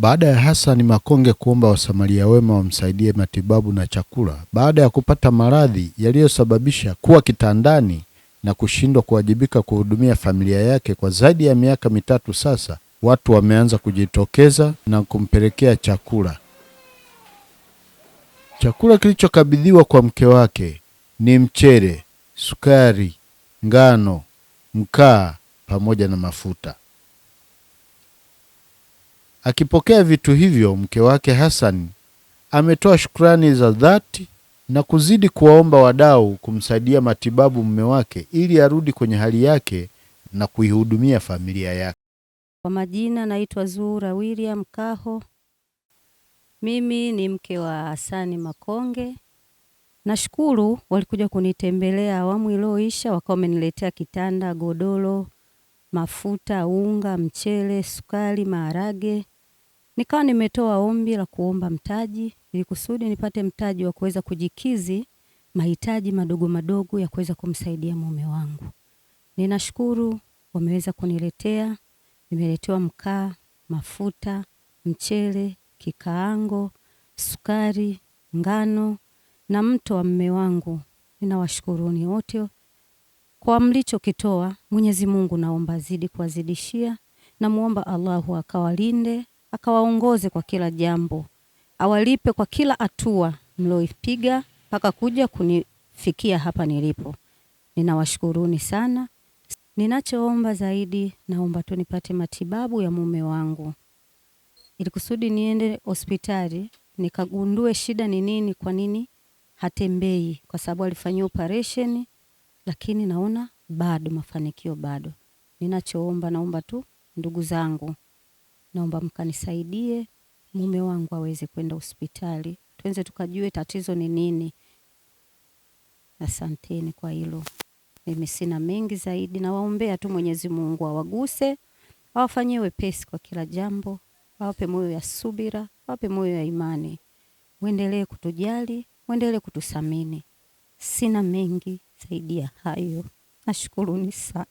Baada ya Hassan Makonge kuomba wasamaria wema wamsaidie matibabu na chakula baada ya kupata maradhi yaliyosababisha kuwa kitandani na kushindwa kuwajibika kuhudumia familia yake kwa zaidi ya miaka 3 sasa, watu wameanza kujitokeza na kumpelekea chakula. Chakula kilichokabidhiwa kwa mke wake ni mchele, sukari, ngano, mkaa pamoja na mafuta. Akipokea vitu hivyo, mke wake Hassan ametoa shukrani za dhati na kuzidi kuwaomba wadau kumsaidia matibabu mume wake ili arudi kwenye hali yake na kuihudumia familia yake. Kwa majina naitwa Zuhura William Kaho. Mimi ni mke wa Hassan Makonge. Nashukuru walikuja kunitembelea awamu iliyoisha, wakawa wameniletea kitanda, godoro, mafuta, unga, mchele, sukari, maharage. Nikawa nimetoa ombi la kuomba mtaji ili kusudi nipate mtaji wa kuweza kujikizi mahitaji madogo madogo ya kuweza kumsaidia mume wangu. Ninashukuru wameweza kuniletea, nimeletewa mkaa, mafuta, mchele, kikaango, sukari, ngano na mto wa mume wangu. Ninawashukuruni wote kwa mlichokitoa. Mwenyezi Mungu naomba azidi kuwazidishia, namuomba Allahu akawalinde, akawaongoze kwa kila jambo, awalipe kwa kila hatua mlioipiga mpaka kuja kunifikia hapa nilipo. Ninawashukuruni sana. Ninachoomba zaidi, naomba tu nipate matibabu ya mume wangu ili kusudi niende hospitali nikagundue shida ni nini, kwa nini hatembei, kwa sababu alifanyiwa operation lakini naona bado mafanikio bado. Ninachoomba, naomba tu ndugu zangu, naomba mkanisaidie mume wangu aweze kwenda hospitali, tuweze tukajue tatizo ni nini. Asanteni kwa hilo. Mimi sina mengi zaidi, nawaombea tu Mwenyezi Mungu awaguse, awafanyie wepesi kwa kila jambo, awape moyo ya subira, awape moyo ya imani. Muendelee kutujali, muendelee kututhamini. Sina mengi zaidi ya hayo. Nashukuruni sana.